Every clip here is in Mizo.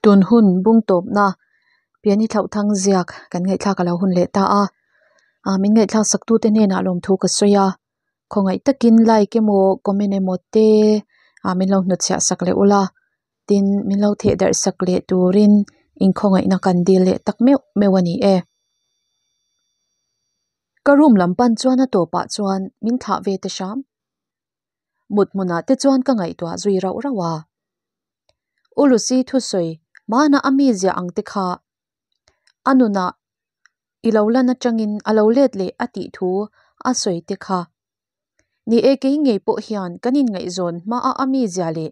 Tun hun bung tawpna pian i thlauh thang ziak kan ngaihthlak a lo hun leh ta a. Ah min ngaihthlak sak tute hnenah lawmthu ka sawi a. Khawngaih takin like emaw comment emaw te ah min lo hnutchhiah sak leh ula. Tin min lo theh darh sak leh turin inkhawngaihna kan dil leh tak meuh meuh a ni e. Ka room lam pan chuan a tawpah chuan min thlah ve ta hram. Mut hmunah te chuan ka ngaihtuah zui rauh rauh a. U Lucy thusawi hmana a mizia ang te kha a nunah i lo lan atangin a lo let leh a tih thu a sawi te kha. Ni e kei ngei pawh hian kan inngaihzawn hmaa a mizia leh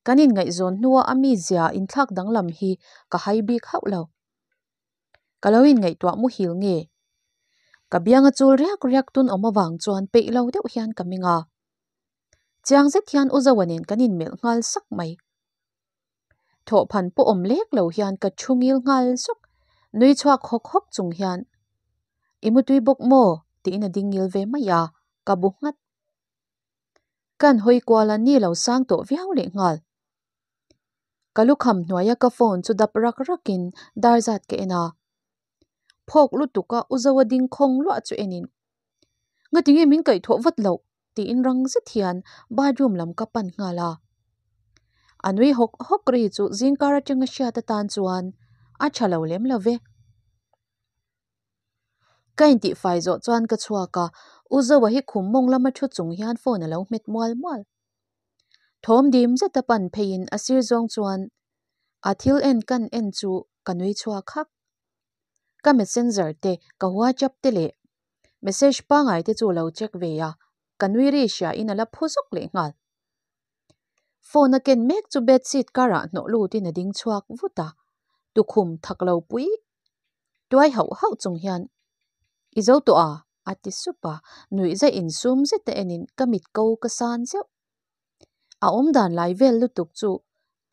kan inngaihzawn hnua a mizia inthlak danglam hi ka hai bik hauh lo. Ka lo inngaihtuah muhil nge? Ka bianga chul riak riak tun awm avang chuan peih lo deuh hian ka ming a. Chiang zet hian U Zoa nen kan inmelh nghal sak mai. Thawhphan pawh awm lek lo hian ka thu ngil nghal suk. Nui chhuak hawk hawk chung hian, I mutui bawk maw? tiin a ding ngil ve mai a, ka bu nghat. Kan hawi kual a ni lo sang tawh viau leh nghal. Ka lukham hnuaia ka phone chu dap rak rakin dar zat ka en a. Phawk lutuka U Zoa ding khawng luah chu enin, Ngatinge min kaihthawh vat loh? tiin rang zet hian bathroom lam ka pan nghal a. A nui hawk hawk ri chu zingkar atanga hriat atan chuan a tha lo lem lo ve. Ka intihfai zawh chuan ka chhuak a, U Zoa hi khum mawng lama thu chung hian phone a lo hmet mual mual. Thawm dim zeta pan pheiin a sir zawng chuan a thil en kan en chu ka nui chhuak hak. Ka messenger te, ka whatsapp te leh message pangai te chu lo check ve a, ka nui ri hria in a la phu zawk leh nghal. Phone a ken mek chu bedsheet karah hnawh lutin a ding chhuak vut a, tukhum thak lo pui tuai hauh hauh chung hian I zo tawh a? a ti sup a, nuih zai insum zet a enin ka mit ko ka san zeuh. A awmdan lai vel lutuk chu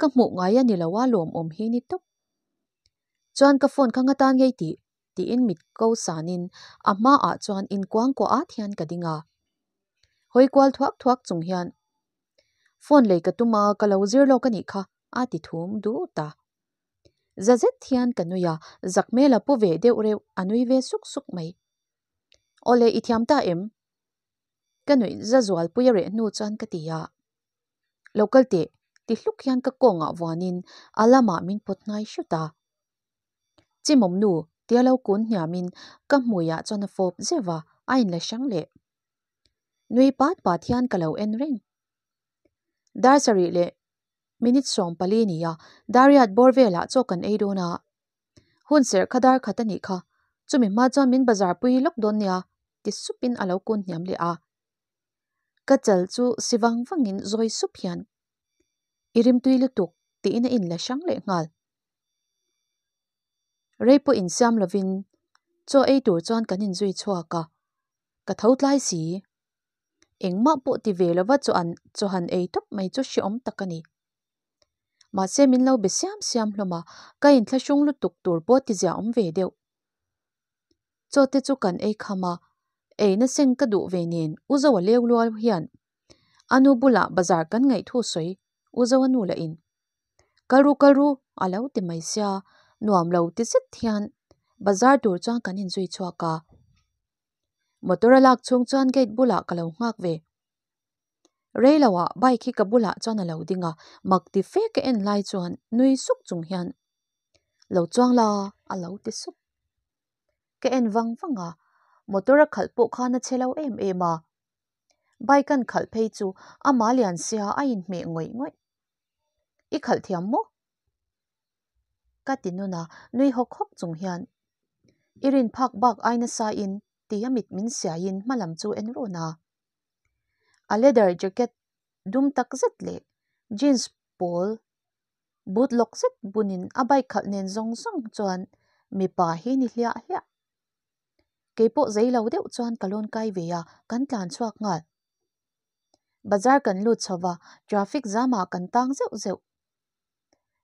ka hmuh ngai a ni lo a lawmawm hi ni tawp. Chuan ka phone kha nga tan ngei tih tiin mit ko sanin a hmaah chuan inkuangkuah at hian ka ding a. Hawi kual thuak thuak chung hian phone lei ka tum a ka lo zir lawk a nih kha a ti thum dut a. Za zet hian ka nui a, zak hmel a pu ve deuh reuh a nui ve suk suk mai. Awle i thiam ta em? Ka nuih za zualpui a reh hnu chuan ka ti a. Lo kal teh, ti hluk hian ka kawngah vuanin a lamah min pawt hnai hrut a. Chimawm nu, tia lo kun hniamin ka hmuiah chuan a fawp zeuh a, a inla hrang leh. Nui pat pat hian ka lo en reng. Dar sarih leh minute 14 ni a, Dariat bawr velah chaw kan ei dawn a. Hun serh kha dar khat a nih kha, chumi hma chuan min bazar pui lawk dawn nia, ti supin a lo kun hniam leh a. Ka chal chu si vang vangin zawi sup hian, I rimtui lutuk, tiin a inla hrang leh nghal. Rei pawh insiam lovin chaw ei tur chuan kan inzui chhuak a, ka tho tlai si. Engmah pawh ti ve lova chaw an chaw han ei tawp mai chu hrehawm tak a ni. Mahse min lo be siam siam hlawm a, ka inthlahrung lutuk tur pawh ti zia awm ve deuh. Chaw te chu kan ei kham a, ei na seng ka duh ve nen U Zoa leu luau hian a nu bulah bazar kan ngaih thu sawi U Zoa nu lah in Kal ru kal ru a lo ti mai sia, nuam lo ti zet hian bazar tur chuan kan inzui chhuak a. Motor a lak chhung chuan gate bulah ka lo nghak ve. Rei lo ah bike hi ka bulah chuan a lo ding a, mak ti fe ka en lai chuan nui suk chung hian lo chuang la a lo ti sup. Ka en vang vang a, motor a khalh pawh khan a che lo em em a. Bike an khalh phei chu amah lian sia a inhmeh ngawih ngawih. I khalh thiam maw? Ka ti nun a, nui hawk hawk chung hian i rin phak bak ai nasa in ti a mit min siaiin hma lam chu en run a. A leather jacket dum tak zet leh jeans pawl boot lawk zet bunin a bike khalh nen zawng zawng chuan mipa hi ni hliah hliah. Kei pawh zei lo deuh chuan ka lawn kai ve a, kan tlan chhuak nghal. Bazar kan lut chho va, traffic zamah kan tang zeuh zeuh.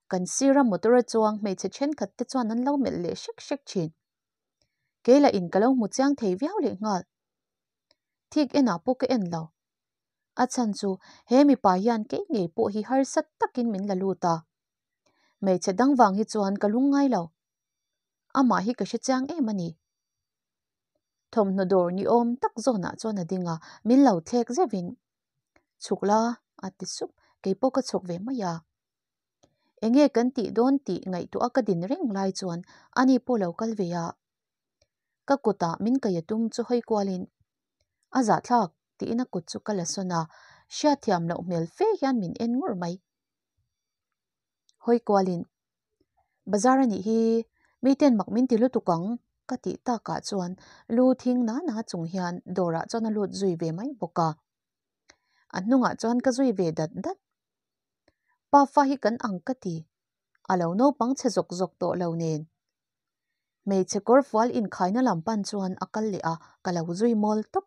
Kan sira motor a chuang hmeichhe thenkhat te chuan an lo melh leh hrek hrek thin. Kei lah in ka lo hmu chiang thei viau leh nghal. Thik enah pawh ka en lo. A chhan chu he mipa hian kei ngei pawh hi harsa takin min la lut a. Hmeichhe dang vang hi chuan ka lung ngai lo. Amah hi ka hre chiang em a ni. Thawmhnaw dawr ni awm tak zawnah chuan a ding a, min lo thlek zeuhin, Chhuk la, a ti sup, kei pawh ka chhuk ve mai a. Enge kan tih dawn tih ngaihtuah ka din reng lai chuan ani pawh lo kal ve a. Ka kutah min kaih a tum chu hawi kualin, A zahthlak, tiin a kut chu ka la sawn a, hriatthiam loh hmel fe hian min en ngur mai. Hawi kualin, Bazar a nih hi, miten mak min ti lutuk ang, ka tih takah chuan lu thing na na chung hian dawrah chuan a lut zui ve mai bawk a. A hnungah chuan ka zui ve dat dat. Pa fa hi kan ang ka ti, a lo naupang chhe zawk zawk tawh lo nen. Hmeichhe kawrfual inkhaina lam pan chuan a kal leh a, ka lo zui mawl tawp.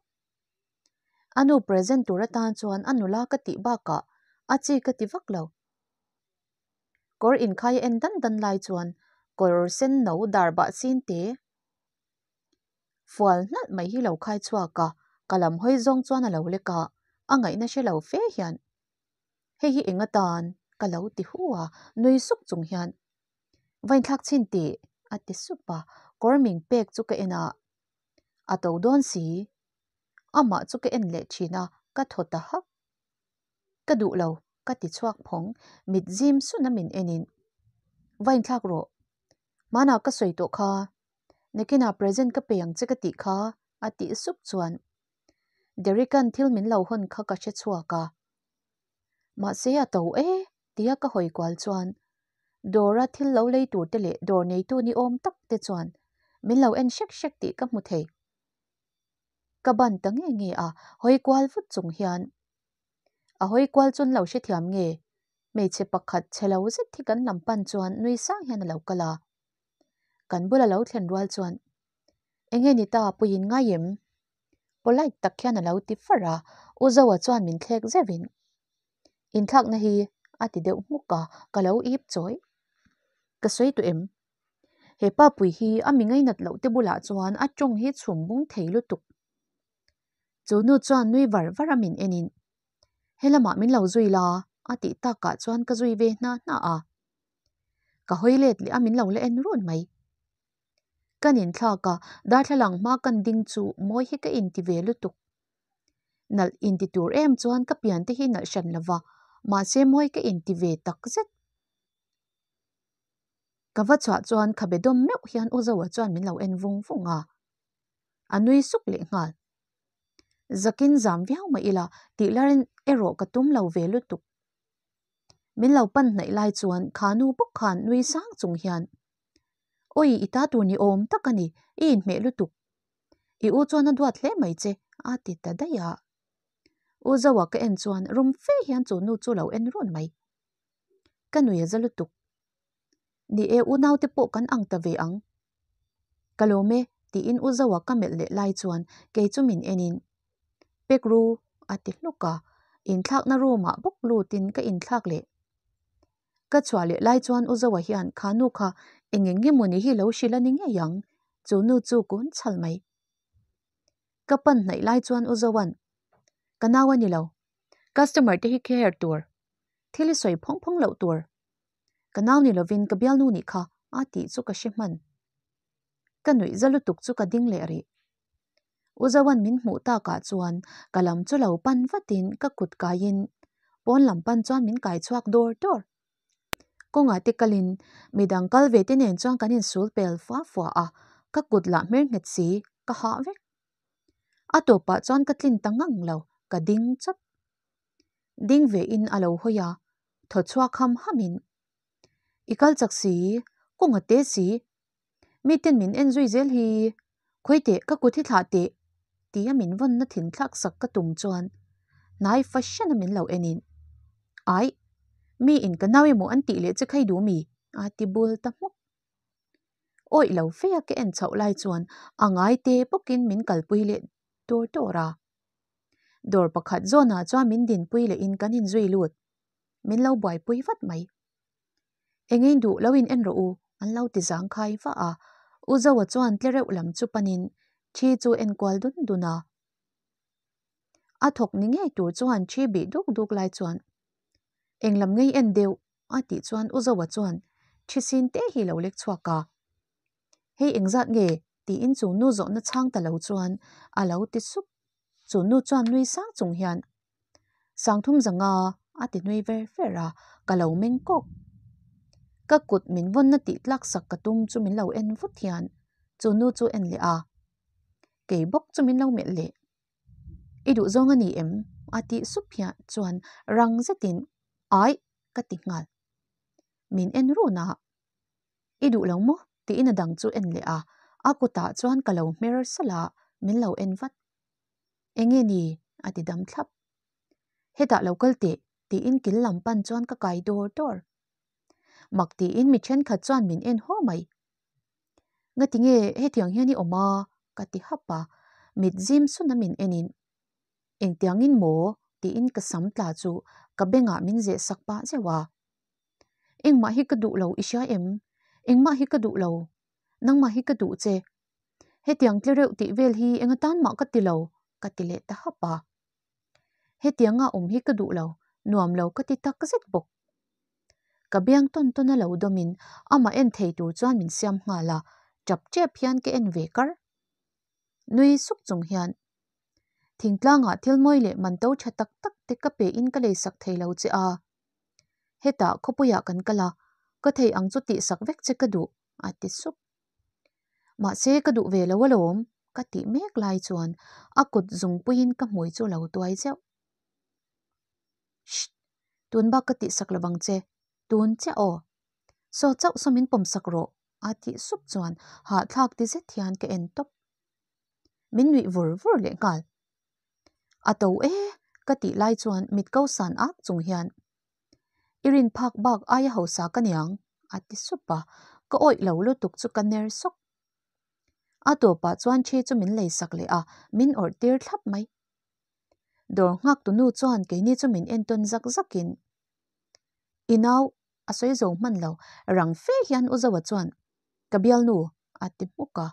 A nu present tur atan chuan a nula ka tih bakah a chi ka ti vak lo. Kawr inkhai a en dan dan lai chuan kawr sen no dar bah chin te fual hnalh mai hi lo khai chhuak a, ka lam hawi zawng chuan a lo lek a, a ngaihna hre lo fe hian hei hi eng atan ka lo ti hu a, nui suk chung hian va inthlak chhin tih a ti sup a, kawr ming pek chu ka en a, a to dawn si, amah chu ka en leh thin a, ka thaw ta hak. Ka duh lo, ka ti chhuak phawng, mit zim sun a min enin. Va inthlak rawh. Hmanah ka sawi tawh kha, nakinah present ka pe ang che ka tih kha, a tih sup chuan. Derek-a'n thil min lo hawn kha ka hre chhuak a. Mahse a to e, tia ka hawi kual chuan dawra thil lo lei tur te leh dawr neitu ni awm tak te chuan min lo en hrek hrek tih ka hmu thei. Ka ban ta nge nge a, hawi kual vut chung hian a hawi kual chuan lo hrethiam nge hmeichhe pakhat chhe lo zet hi kan lam pan chuan nui sang hian a lo kal a. Kan bula lo thlen rual chuan eng nge ni ta puiin ngai em? Polite tak hian a lo ti far a, U Zoa chuan min thlek zeuhin inthlakna hi a ti deuh hmuk a, ka lo ip chawi. Ka sawi tawh em? He pa pui hi a mi ngainat loh te bulah chuan a tawng hi chhum bung thei lutuk. Chu nu chuan nui var var a min enin he lamah min lo zui la a tih takah chuan ka zui ve hna hna a. Ka hawi let leh a min lo la en run mai. Kan inthlak a, darthlalang hma kan ding chu mawi hi ka inti ve lutuk. Nalh inti tur em chuan ka pian te hi nalh hran lova, mahse mawi ka inti ve tak zet. Ka va chhuah chuan khabe dawm meuh hian U Zoa chuan min lo en vung vung a, a nui suk leh nghal. Zakin zam viau mah ila tih la erawh ka tum lo ve lutuk. Min lo pan hnaih lai chuan kha nu bawk khan nui sang chung hian Awi i ta tur ni awm tak a ni, i inhmeh lutuk. I u chuan a duat hle mai che a ti ta daih a. U Zoa ka en chuan rum fe hian chu nu chu lo en run mai. Ka nui a za lutuk. Ni e, unaute pawh kan ang ta ve ang. Ka lawm e, tiin U Zoa ka melh leh lai chuan kei chu min enin, Pek ru, a ti hluk a, inthlakna room-ah bawk lutin ka inthlak leh. Ka chhuah leh lai chuan U Zoa hian kha nu kha eng eng nge mawni hi lo hrilh a ni ngei ang, chu nu chu kun chhal mai. Ka pan hnaih lai chuan U Zoa'n, Ka nau a ni lo, customer te hi care tur, thil i sawi phawng phawng loh tur. Ka nau ni lovin ka bialnu nih kha a tih chu ka hre hman. Ka nuih za lutuk chu ka ding leh rih. U Zoa'n min hmuh takah chuan ka lam chu lo pan vatin ka kut kaiin pawn lam pan chuan min kai chhuak dawr dawr. Kawngah te kalin midang kal ve te nen chuan kan insul pel fua fua a, ka kut lah hmer nghet si, ka hah vek. A tawpah chuan ka tlin ta ngang lo, ka ding chawt. Ding ve in a lo hawi a, thaw chhuak ham ham in, I kal chak si, kawng a te si, miten min en zui zel hi, khawi teh ka kut hi thlah teh, tia min vawnna thin thlak sak ka tum chuan hnai fahran a min lo en in, Aih, mi in ka nau emaw an tih leh che khai duh mi? a ti bul ta hmuk. Awih lo fe a ka en chhoh lai chuan a ngai te bawkin min kalpui leh dawr dawr a. Dawr pakhat zawnah chuan min dinpui lehin kan inzui lut. Min lo buaipui vat mai. Engein duh lo in en rawh u, an lo ti zangkhai vah a. U Zoa chuan tle reuh lam chu panin thi chu en kual dun dun a. A thawk ni ngei tur chuan thi bih duk duk lai chuan eng lam ngei en deuh a tih chuan U Zoa chuan Thisin te hi lo lek chhuak a. Hei engzat nge? tiin chu nu zawhna chhang ta lo chuan a lo ti sup. Chu nu chuan nui sang chung hian, Sangthum zanga a ti nui ver ver a, ka lo meng kawk. Ka kut min vawnna tih tlak sak ka tum chu min lo en vut hian chu nu chu en leh a, kei bawk chu min lo melh leh. I duh zawng a ni em? a tih sup hian chuan rang zetin Aih ka ti nghal. Min en run a, I duh lo maw? tiin a dang chu en leh a, a kutah chuan ka lo hmer salh a, min lo en vat. Enge ni? a ti dam thlap. Hetah lo kal teh tiin kil lam pan chuan ka kai dawr dawr. Mak tiin mi thenkhat chuan min en haw mai. Ngati nge hetiang hian i awm a? ka ti hap a, mit zim sun a min enin Engtiangin maw? tiin ka sam tla chu ka bengah min zeh sak pah zeuh a. Engmah hi ka duh lo i hria em? Engmah hi ka duh lo. Nangmah hi ka duh che. Hetiang tle reuh tih vel hi enga tan mah ka ti lo, ka ti leh ta hap a. Hetianga awm hi ka duh lo, nuam lo ka ti tak zet bawk. Ka biang tawn tawn a lo dawmin amah en thei tur chuan min siam nghal a, tap tep hian ka en ve kar. Nui suk chung hian, Thingtlangah thil mawi leh man to tha tak tak te ka pe in ka lei sak thei lo che a. Hetah khawpuiah kan kal a, ka thei ang chu tihsak vek che ka duh, a ti sup. Mahse ka duh ve lo alawm, ka tih mek lai chuan a kut zungpuiin ka hmui chu lo tuai zeuh. Shh! Tun bak ka tihsak lo vang che, tun chiah aw. Saw chauh saw min pawmsak rawh, a tih sup chuan hahthlak ti zet hian ka en tawp. Min nuih vur vur leh nghal. A to e, ka tih lai chuan mit ko san ak chung hian, I rin phak bak aia hausa ka niang, a ti sup a, ka awih lo lutuk chu ka ner sawk. A tawpah chuan thi chu min lei sak leh a, min awrh tir thlap mai. Dawr nghak tu nu chuan keini chu min entawn zak zakin, I nau a sawi zo hman lo, rang fe hian U Zoa chuan, Ka bialnu, a ti hmuk a.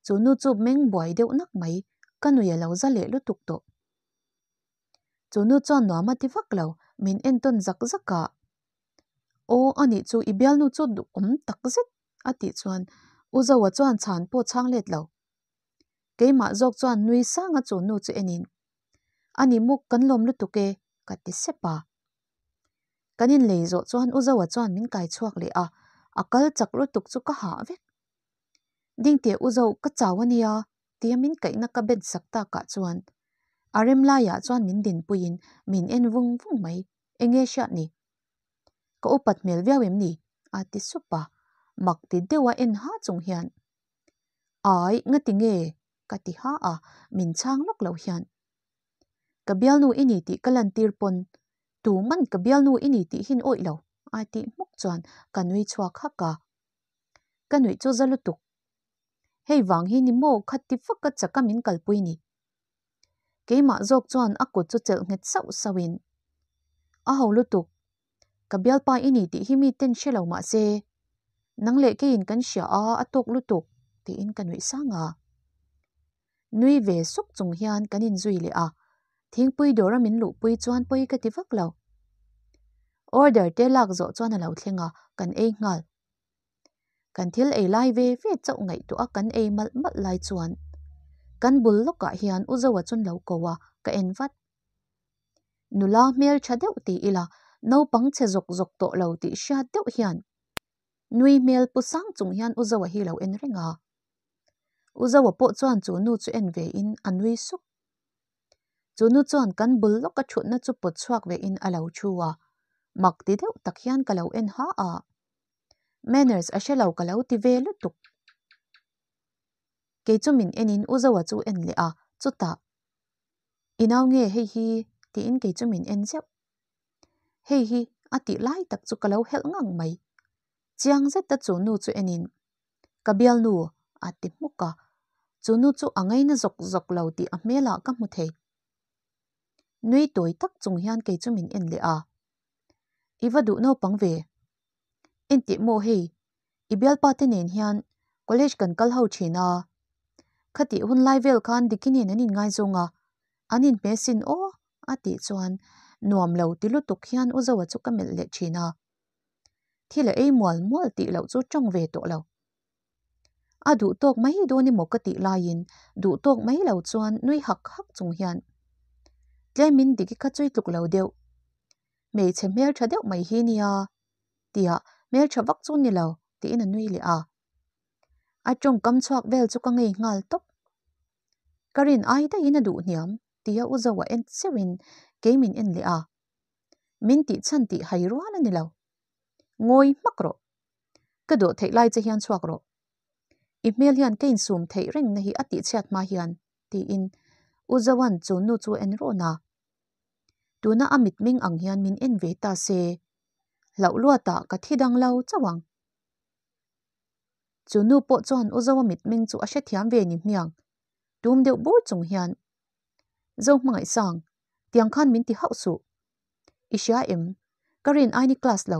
Chu nu chu meng buai deuh nak mai, ka nui a lo za leh lutuk tawh. Chu nu chuan nuam a ti vak lo, min entawn zak zak a. Aw a nih chu i bialnu chu duhawm tak zet a tih chuan U Zoa chuan chhan pawh chhang let lo. Keimah zawk chuan nui sanga chu nu chu enin, A ni muk kan lawm lutuk e ka ti sep a. Kan inlei zawh chuan U Zoa chuan min kai chhuak leh a, a kal chak lutuk chu ka hah vek. Dingteh u zo ka chau a nia tia min kaihna ka bet sak takah chuan a rem laiah chuan min dinpuiin min en vung vung mai, enge hriat ni? Ka upat hmel viau em ni? a ti sup a, mak ti deuha en ha chung hian Ai ngati nge? ka ti ha a, min chhang lawk lo hian Ka bialnu i ni tih ka lantir pawn tuman ka bialnu i ni tih hin awih lo a tih hmuk chuan ka nui chhuak hak a. Ka nuih chu za lutuk. Hei vang hi ni maw kha ti vak a chak a min kalpui ni. Keimah zawk chuan a kut chu chelh nghet sauh sauh in a ho lutuk. Ka bialpa i ni tih hi mi ten hre lo mah se nang leh keiin kan hria a a tawk lutuk tiin ka nuih sang a. Nui ve suk chung hian kan inzui leh a, thingpui dawra min luhpui chuan pawi ka ti vak lo. Order te lak zawh chuan a lo thleng a, kan ei nghal. Kan thil ei lai ve ve chauh ngaihtuah a kan ei malh malh lai chuan kan bul lawkah hian U Zoa chuan lo ko a, ka en vat. Nula hmel tha deuh ti ila naupang chhe zawk zawk tawh lo tih hriat deuh hian nui hmel pu sang chung hian U Zoa hi lo en reng a. U Zoa pawh chuan chu nu chu en ve in a nui suk. Chu nu chuan kan bul lawka thutna chu pawt chhuak ve in a lo thu a, mak ti deuh tak hian ka lo en ha a. Manners a hre lo ka lo ti ve lutuk. Kei chu min en in U Zoa chu en leh a, chutah, I nau nge hei hi? tiin kei chu min en zeuh. Hei hi a tih lai tak chu ka lo helh ngang mai. Chiang zeta chu nu chu en in Ka bialnu a ti hmuk a, chu nu chu a ngaina zawk zawk lo tih a hmelah ka hmu thei. Nui tawi tak chung hian kei chu min en leh a, I va duh naupang ve. Entih maw hei, i bialpa te nen hian college kan kal ho thin a, khatih hun lai vel khan Diki nen an inngaizawng a, an inhme sin aw a tih chuan nuam lo ti lutuk hian U Zoa chu ka melh leh thin a. Thil a ei mual mual tih loh chu tawng ve tawh lo. A duh tawk mai dawn emaw ka tih laiin duh tawk mai lo chuan nui hak hak chung hian tlemin Diki kha chui tluk lo deuh. Hmeichhe hmeltha deuh mai hi nia tia hmeltha vak chu ni lo tiin a nui leh a. A tawngkam chhuak vel chu ka ngei nghal tawp. Ka rin ai daihin a duh hniam tia u Zoa en cheuhin kei min en leh a. Min tih chhan tih hai rual a ni lo. Ngawi hmak rawh. Ka dawh theih lai che hian chhuak rawh. I hmel hian ka insum theih rengna hi a tihchhiat hma hian, tiin U Zoa'n chu nu chu en rawn a. Tuna a mitmeng ang hian min en ve ta se, hlauh luatah ka thi dang lo chauh ang. Chu nu pawh chuan U Zoa mitmeng chu a hrethiam ve ni hmiang, tum deuh bur chung hian, Zo hmangaihsang, tiang khan min ti hauh suh. I hria em? Ka rin aini class lo.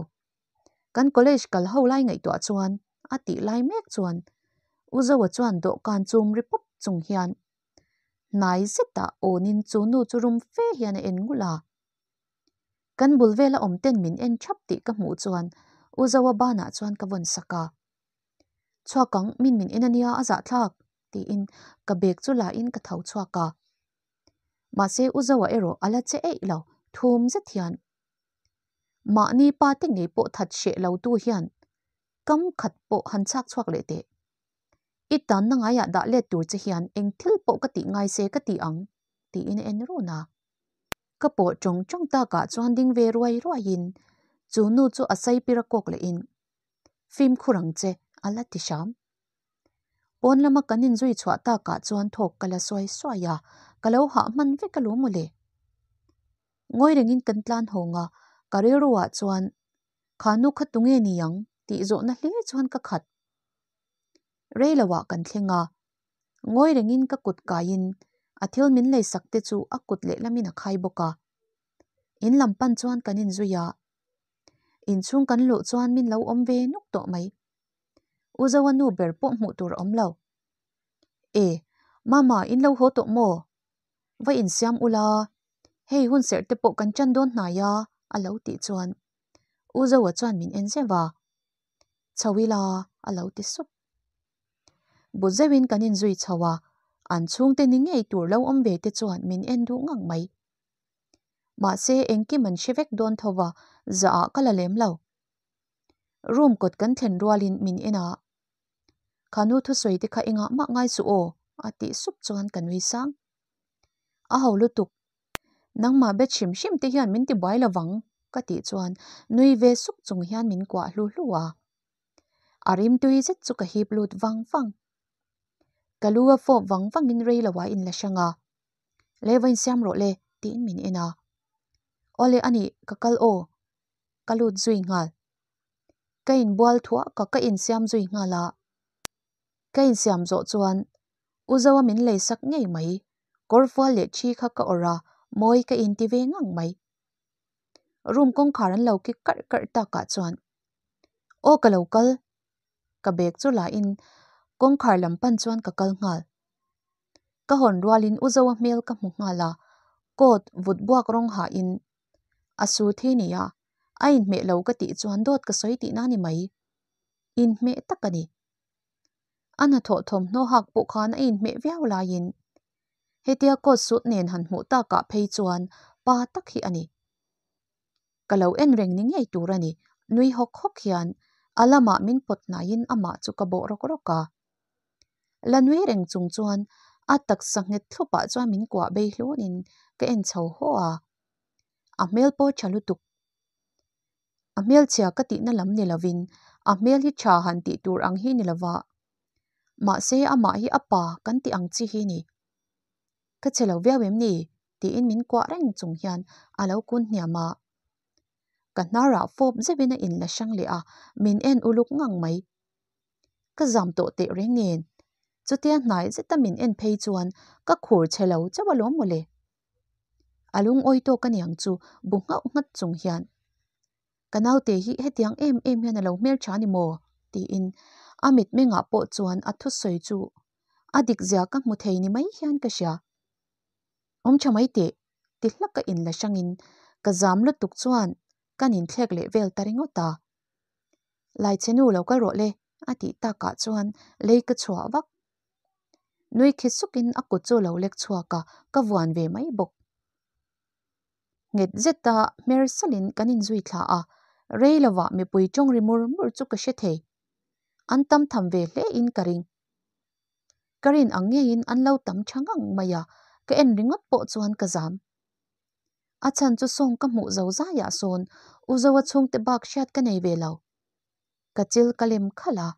Kan college kal ho lai ngaihtuah chuan a tih lai mek chuan U Zoa chuan dawhkan chum ri pawp chung hian hnai zetah awnin chu nu chu rum fe hian a en ngulh a. Kan bul vela awm ten min en thap tih ka hmuh chuan U Zoa banah chuan ka vawn sak a. Chhuak ang, min min en ania a zahthlak tiin ka bag chu la in ka tho chhuak a. Mahse U Zoa erawh a la che eih lo, thum zet hian Mahni pa te ngei pawh that hreh lo tu hian kam khat pawh han chhak chhuak leh teh. I tanna ngaiah dah let tur che hian eng thil pawh ka tih ngai se ka ti ang, tiin a en run a. Ka pawh tawng tawng takah chuan ding ve ruai ruaiin chu nu chu a saipir a kawk lehin, Fimkhur ang che, a la ti hram. Pawn lama kan inzui chhuah takah chuan thawk ka la suai suai a, ka lo hah hman vek alawm mawle. Ngawi rengin kan tlan hawng a, ka rilruah chuan kha nu kha tunge ni ang tih zawhna hlir chuan ka khat. Rei loah kan thleng a, ngawi rengin ka kut kaiin a thil min leisak te chu a kut lehlamin a khai bawk a. In lam pan chuan kan inzui a, inchhung kan luh chuan min lo awm ve nuk tawh mai. U Zoa nu ber pawh hmuh tur a awm lo. E, Mama in lo haw tawh maw? Va insiam ula, hei hun serh te pawh kan chan dawn hnai a, a lo tih chuan U Zoa chuan min en zeuh a, Chho ila, a lo ti sup. Bu zeuhin kan inzui chho a, an chhungte ni ngei tur lo awm ve te chuan min en duh ngang mai. Mahse engkim an hre vek dawn tho va, zahah ka la lem lo. Room kawt kan thlen rualin min en a, Kha nu thusawi te kha engah mah ngai suh aw, a tih sup chuan ka nui sang. A ho lutuk, nangmah bet hrim hrim te hian min ti buai lovang, ka tih chuan nui ve suk chung hian min kuah hlu hlu a. A rimtui zet chu ka hip lut vang vang. Ka lu a fawp vang vangin rei lo ah in la hrang a. Le va insiam rawh le, tiin min en a. Awle a nih, ka kal aw, ka lut zui nghal. Ka inbual thuah ka ka insiam zui nghal a. Ka insiam zawh chuan U Zoa min lei sak ngei mai, kawrfual leh thi kha ka awrh a, mawi ka inti ve ngang mai. Room kawngkhar an lo kik karh karh takah chuan Aw ka lo kal, ka bag chu la in kawngkhar lam pan chuan ka kal nghal. Ka hawn rualin U Zoa hmel ka hmu nghal a, coat vut buak rawng hahin A su thi nia, a inhmeh lo ka tih chuan dawt ka sawi tihna ni mai. Inhmeh tak a ni. A hnathawh thawmhnaw hak pawh khan a inhmeh viau laiin hetia coat suit nen han hmuh takah phei chuan pa tak hi a ni. Ka lo en reng ni ngei tur a ni, nui hawk hawk hian a lamah min pawt hnaiin amah chu ka bawh rawk rawk a. La nui reng chung chuan a taksa nghet thlupah chuan min kuah bei hlunin ka en chho haw a. A hmel pawh tha lutuk. A hmelchhia ka tihna lam ni lovin a hmel hi tha han tih tur ang hi ni lova. Mahse amah hi a pa kan tih ang chi hi ni. Ka che lo viau em ni? tiin min kuah reng chung hian a lo kun hniam a. Ka hnarah fawp zeuhin a inla hrang leh a, min en uluk ngang mai. Ka zam tawh teh reng nen. Chutia hnai zeta min en phei chuan ka khur chhe lo chauh alawm mawle. A lungawi tawk aniang chu bu nghauh nghat chung hian Ka naute hi hetiang em em hian a lo hmeltha ni maw? tiin a mitmengah pawh chuan a thusawi chu a dikzia ka hmu thei ni mai hian ka hria. Awm tha mai teh ti hlaka inla hrangin ka zam lutuk chuan kan inthlek leh vel ta ringawt a. Laichenu lo kal rawh le a tih takah chuan lei ka chhuah vak. Nui khi sukin a kut chu lo lek chhuak a, ka vuan ve mai bawk. Nghet zeta hmer salin kan inzui thla a, rei lovah mipui tawng ri mur mur chu ka hre thei. An tam tham ve hle in ka ring. Ka rin ang ngeiin an lo tam tha ngang mai a, ka en ringawt pawh chuan ka zam. A chhan chu sawng ka hmuh zo zaiah sawn U Zoa chhungte bak hriat ka nei ve lo. Ka chil ka lem khalh a,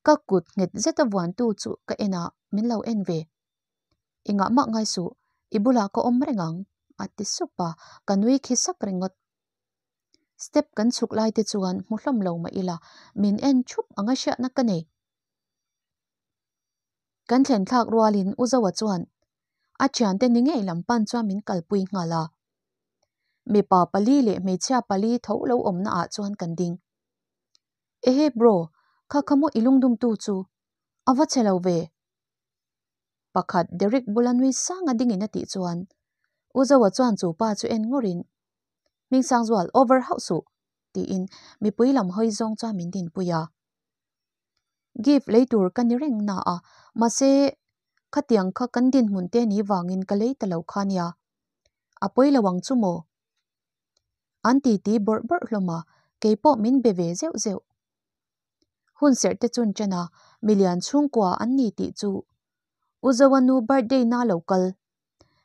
ka kut nghet zeta vuantu chu ka en a, min lo en ve. Engah mah ngai suh, i bulah ka awm reng ang, a ti sup a, ka nui khi sak ringawt. Step kan chhuk lai te chuan hmu hlawm lo mah ila, min en thup anga hriatna ka nei. Kan thlen thlak rualin U Zoa chuan a thiante ni ngei lam pan chuan min kalpui nghal a. Mipa pali leh hmeichhia pali tho lo awmna ah chuan kan ding. Ehe bro, kha kha maw i lungdumtu chu a va che lo ve. Pakhat Derek bula nui sang a dingin a tih chuan U Zoa chuan chu pa chu en ngawrin Hmingsangzual over hauh suh tiin mipui lam hawi zawng chuan min dinpui a. Gift lei tur ka ni reng na a, mahse khatiang kha kan dinhmun te ni vangin ka lei ta lo kha nia. A pawi lo ang chu maw? An titi bawrh bawrh hlawm a, keipawh min be ve zeuh zeuh. Hun serh te chun chen a, milian chhungkua an ni tih chu U Zoa nu birthday na lo kal.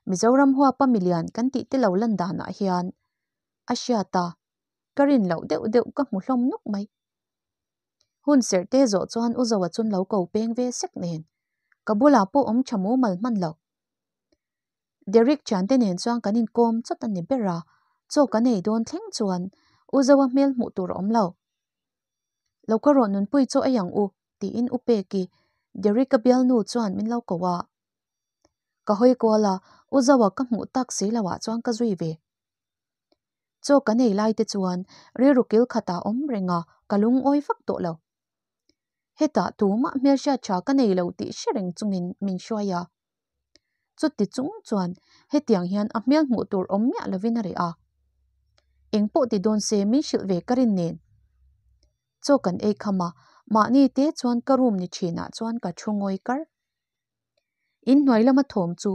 Mizoram huapa milian kan tih te lo lan danah hian a hriat a, ka rin loh deuh deuh ka hmu hlawm nuk mai. Hun serh te zawh chuan U Zoa chun lo ko peng ve sek nen ka bulah pawh awm tha mumal hman lo. Derek thiante nen chuan kan inkawm chawt a ni ber a, chaw kan ei dawn thleng chuan U Zoa hmel hmuh tur a awm lo. Lo ka rawh nunpui chaw ei ang u tiin U Peki, Derek-a bialnu chuan min lo ko a. Ka hawi kual a, U Zoa ka hmuh tak si loah chuan ka zui ve. Chaw kan ei lai te chuan rilru kil khatah awm reng a, ka lungawi vak tawh lo. Hetah tumah hmelhriat tha ka nei lo tih hre reng chungin min hruai a. Chuti chung chuan hetiang hian a hmel hmuh tur awm miah lovin a reh a. Eng pawh ti dawn se min hrilh ve ka rin nen. Chaw kan ei kham a, mahni te chuan ka room ni thinah chuan ka thu ngawi kar. Inhnuai lama thawm chu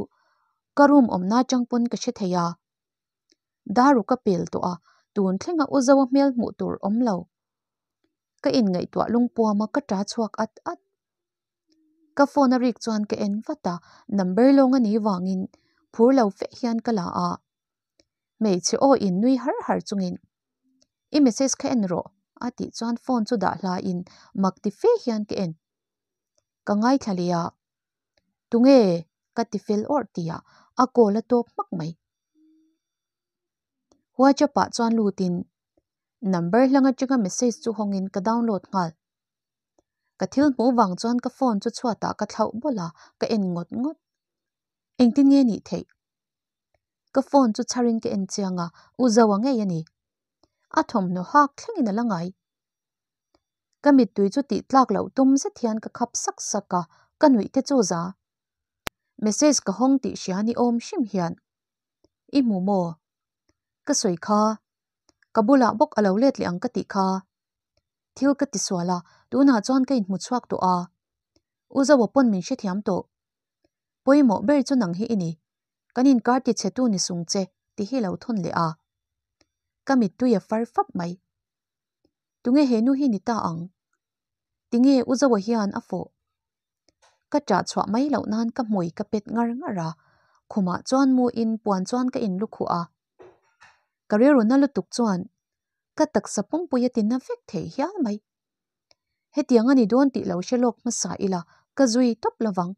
ka room awmna atang pawn ka hre thei a. Daru ka pel tawh a, tun thlenga U Zoa hmel hmuh tur awm lo. Ka inngaihtuah lungpuam a ka ta chhuak at at. Ka phone a rik chuan ka en vat a, number lawng a nih vangin phur lo feh hian ka la a. Hmeichhe aw in nui har har chungin, I message kha en rawh a tih chuan phone chu dah hlain mak ti fe hian ka en. Ka ngaithla leh a, Tunge? ka ti fel awrh tihah a call a tawp hmak mai. WhatsApp ah chuan lutin number hlang atanga message chu hawngin ka download nghal. Ka thil hmuh vang chuan ka phone chu chhuatah ka thlauh bawlh a, ka en ngawt ngawt. Engtin nge nih theih? Ka phone chu chharin ka en chiang a, U Zoa ngei a ni. A thawmhnaw hak thlengin a la ngai. Ka mittui chu tih tlak loh tum zet hian ka khap sak sak a, ka nuih te chu za. Message ka hawng tih hria ni awm hrim hian. I hmu maw? Ka sawi kha. Ka bulah bawk a lo let leh ang ka tih kha. Thil ka ti sual a, tunah chuan ka inhmu chhuak tawh a. U Zoa pawn min hrethiam tawh. Pawimawh ber chu nang hi i ni. Kan inkar ti chhe tu ni sung che tih hi lo thawn leh a. Ka mittui a far fap mai. Tunge he nu hi ni ta ang? Tinge U Zoa hian a fawh? Ka ṭah chhuah mai loh nan ka hmui ka pet ngar ngar a, khumah chuan mu in puan chuan ka in lukhuh a. Ka rilru na lutuk chuan ka taksa pumpui a ti na vek thei hial mai. Hetiang a ni dawn tih lo hre lawk hmasa ila ka zui tawp lovang.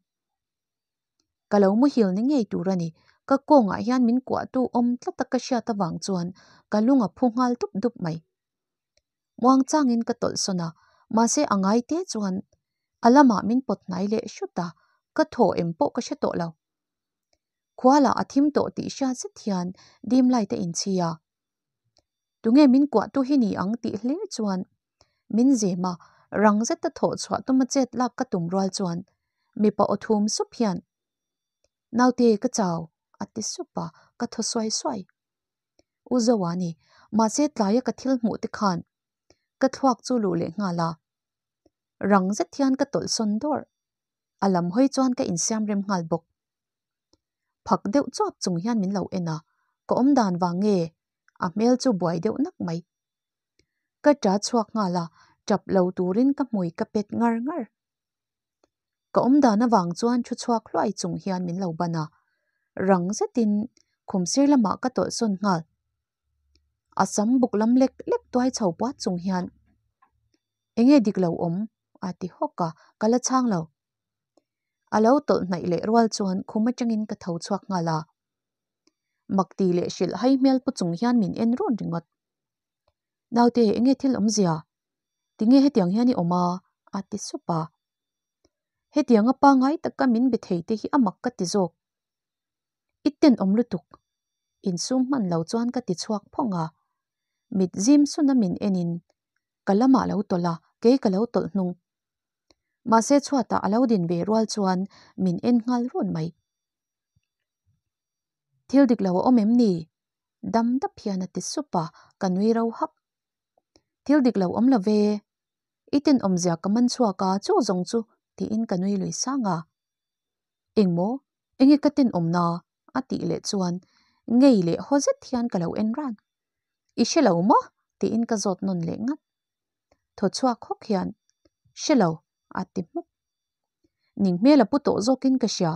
Ka lo muhil ni ngei tur a ni. Ka kawngah hian min kuahtu awm tlat a ka hriat avang chuan ka lung a phu nghal dup dup mai. Muang changin ka tawlh sawn a, mahse a ngai te chuan a lamah min pawt hnai leh hrut a, ka thaw em pawh ka hre tawh lo. Khualah a thim tawh tih hriat zet hian dim light a inchhi a. Tunge min kuahtu hi ni ang tih hlir chuan min zem a, rang zeta thawh chhuah tuma chet lak ka tum rual chuan mipa aw thum sup hian, Naute ka chau a ti sup a, ka thaw suai suai. U Zoa ni, mahse tlaia ka thil hmuh te khan. Ka thluak chu luh leh nghal a. Rang zet hian ka tawlh sawn dawrh. A lam hawi chuan ka insiam rem nghal bawk. Phak deuh chuap chung hian min lo en a, ka awm dan vang nge a hmel chu buai deuh nak mai. Ka ṭa chhuak nghal a, ṭap lo turin ka hmui ka pet ngar ngar. Ka awm dan avang chuan thu chhuak hluai chung hian min lo ban a, rang zetin khum sir lamah ka tawlh sawn nghal. A sam buk lam lek lek tuai chho puat chung hian, Enge dik lo awm? a ti hawk a, ka la chhang lo. A lo tawlh hnaih leh rual chuan khum atangin ka tho chhuak nghal a. Makti leh hrilh hai hmel pu chung hian min en run ringawt. Naute, enge thil awmzia? Tinge hetiang hian i awm a? a ti sup a. Hetianga pangngai taka min be thei te hi a mak ka ti zawk. I tenawm lutuk. Insum hman lo chuan ka ti chhuak phawng a. Mit zim suna min enin ka lamah lo tawlh a, kei ka lo tawlh hnung. Mahse chhuatah a lo din ve rual chuan min en nghal run mai. Thil dik lo a awm em ni? Dam dap hian a ti sup a, ka nui ro hak. Thil dik lo awm lo ve. I tenawmzia ka man chhuak a, chu zawng chu tiin ka nui lui sang a. Engmaw? Enge ka tenawmna? a tih leh chuan ngei leh haw zet hian ka lo en ran. I hre lo maw? tiin ka zawt nawn leh ngat. Thaw chhuak hawk hian, Hre lo, a ti hmuk. Ning hmel a pu tawh zawkin ka hria.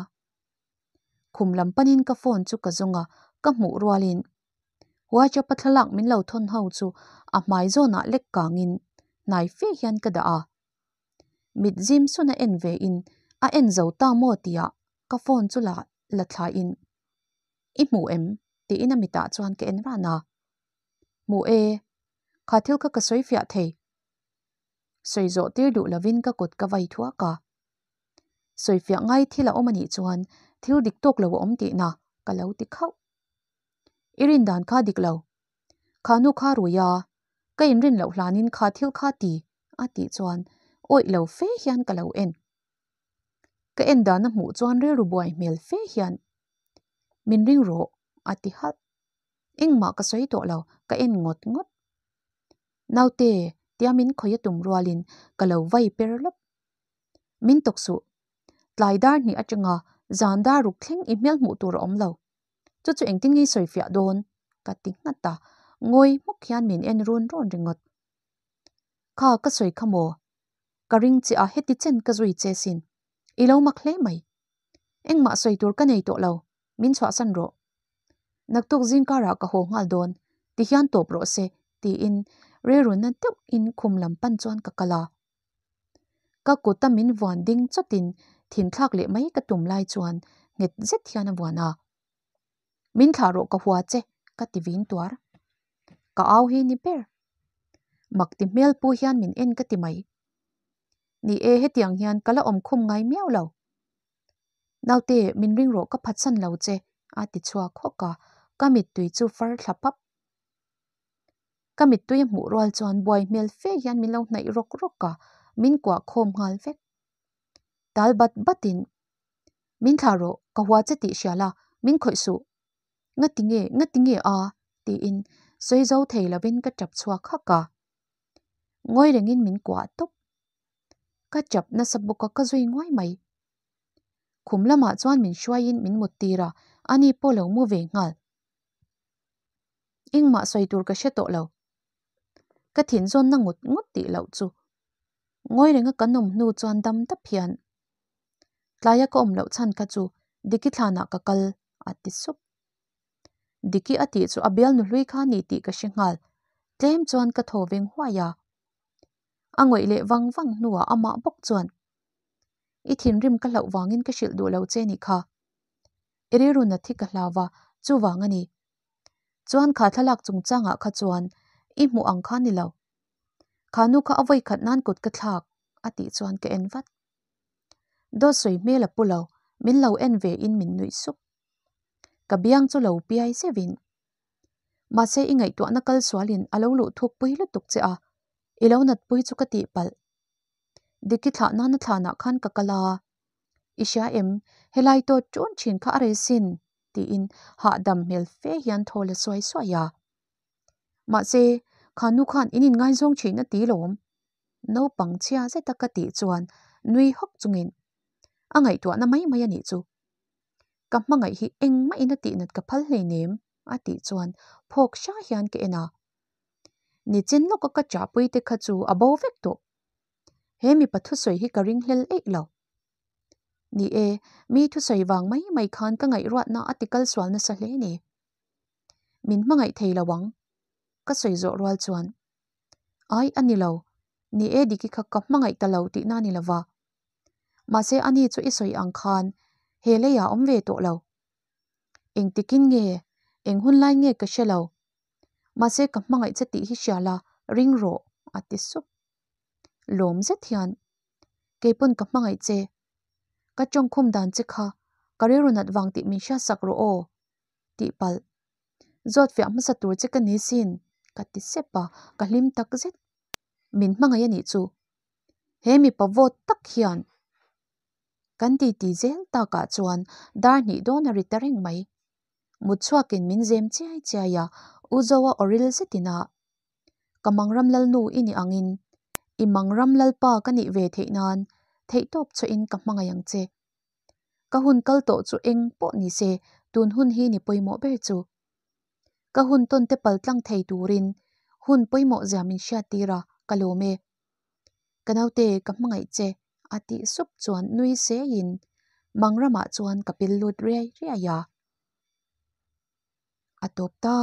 Khum lam panin ka phone chu ka zawng a, ka hmuh rualin WhatsApp a thlalak min lo thawn ho chu a hmai zawnah lek kangin hnai fe hian ka dah a. Mit zim sun a en ve in a en zo ta maw tihah ka phone chu la la thla in I hmu em? tiin a mitah chuan ka en ran a. Hmu e, kha thil kha ka sawi fiah thei. Sawi zawh tir duh lovin ka kut ka vai thuak a. Sawi fiah ngai thil a awm a nih chuan thil dik tawk lo a awm tihna ka lo ti khauh. I rin dan kha dik lo. Kha nu kha rui a, ka inrin loh hlanin kha thil kha ti a tih chuan awih lo fe hian ka lo en. Ka en dan a hmuh chuan rilru buai hmel fe hian min ring rawh a ti halh. Engmah ka sawi tawh lo, ka en ngawt ngawt. Naute tia min khawih a tum rualin ka lo vai per lawp. Min tawk suh. Tlai dar hnih atanga zan dar ruk thleng i hmel hmuh tur a awm lo. Chu chu engtin nge i sawi fiah dawn? ka ti nghat a, ngawi hmawk hian min en run run ringawt. Kha ka sawi kha maw? Ka ring che a, heti chen ka zui che sin. I lo mak hle mai. Engmah sawi tur ka nei tawh lo, min chhuahsan rawh. Naktuk zingkarah ka haw nghal dawn, tihian tawp rawh se, tiin rilruna deuhin khum lam pan chuan ka kal a. Ka kuta min vuan ding chawtin thinthlak leh mai ka tum lai chuan nghet zet hian a vuan a. Min thlah rawh ka hua che, ka ti vin tuar. Ka au hi ni ber. Mak ti hmel pu hian min en ka ti mai. Ni e, hetiang hian ka la awm khum ngai miau lo. Naute, min ring rawh ka phatsan lo che, a ti chhuak hawk a, ka mittui chu far thla pap. Ka mittui a hmuh rual chuan buai hmel fe hian min lo hnaih rawk rawk a, min kuah khawm nghal vek. Tal bat batin, Min thlah rawh, ka hua che tih hria la, min khawih suh. Ngati nge, ngati nge a? tiin sawi zo thei lovin ka tap chhuak hak a. Ngawi rengin min kuah tawp. Ka tap nasa bawk a, ka zui nguai mai. Khum lamah chuan min hruaiin min mut tir a, ani pawh lo mu ve nghal. Engmah sawi tur ka hre tawh lo. Ka thinzawnna ngut ngut tih loh chu. Ngawi renga kan awm hnu chuan dam dap hian tlaia ka awm loh chhan kha chu Diki thlanah ka kal a ti sup. Diki a tih chu a bial nuhlui kha ni tih ka hre nghal. Tlem chuan ka thaw veng huai a. A ngawih leh vang vang hnuah amah bawk chuan I thinrim ka hlauh vangin ka hrilh duh lo che nih kha. I rilru nat hi ka hlau va, chuvang a ni. Chuan kha thlalak chungchangah kha chuan i hmuh ang kha ni lo. Kha nu kha a vawi khat nan kut ka thlak a tih chuan ka en vat. Dawt sawi hmel a pu lo, min lo en ve in min nuih sup. Ka biang chu lo piai zeuh in. Mahse i ngaihtuahna kal sual in a lo luh thuk pui lutuk che a, i lo nat pui chu ka tih palh. Diki thlah nana thlanah khan ka kal a. I hria em? Helai tawt ṭun ṭhin kha a rei sin, tiin hahdam hmel fe hian thaw la suai suai a. Mahse, Kha nu khan in inngaizawng thin a ti lawm. Naupang chhia zeta ka tih chuan nui hawk chungin a ngaihtuahna mai mai a nih chu. Ka hmangaih hi engmah in a tihnat ka phal hleinem a tih chuan phawk hra hian ka en a. Nichin lawka ka chahpui te kha chu a bo vek tawh. He mipa thusawi hi ka ringhlel eih lo. Ni e, mi thusawi vang mai mai khan ka ngaihruatna a tikal sual nasa hle ni. Min hmangaih thei lo ang, ka sawi zawh rual chuan. Ai a ni lo, ni e Diki kha ka hmangaih ta lo tihna a ni lova. Mahse ani chu i sawi ang khan he leiah awm ve tawh lo. Engtikin nge, eng hun lai nge ka hre lo. Mahse ka hmangaih che tih hi hria la, ring rawh, a ti sup. Lawm zet hian, Keipawn ka hmangaih che. Ka tawngkhum dan che kha ka rilru nat vang tih min hriatsak rawh aw, tih palh. Zawt fiah hmasa tur che ka ni sin, ka ti sep a, ka hlim tak zet. Min hmangaih a nih chu. He mipa vawt tak hian kan titi zel takah chuan dar hnih dawn a ri ta reng mai. Mut chhuakin min zem chiai chiai a, U Zoa awril zetin a, Ka Mangram Lalnu i nih angin i Mangram Lalpa ka nih ve theih nan theihtawp chhuahin ka hmangaih ang che. Ka hun kal tawh chu eng pawh ni se tun hun hi ni pawimawh ber chu. Ka hun tawn te pal tlang thei turin hun pawimawh zia min hriat tir a, ka lawm e. Ka naute ka hmangaih che a tih sup chuan nui seiin Mangramah chuan ka pil lut riai riai a. A tawp ta.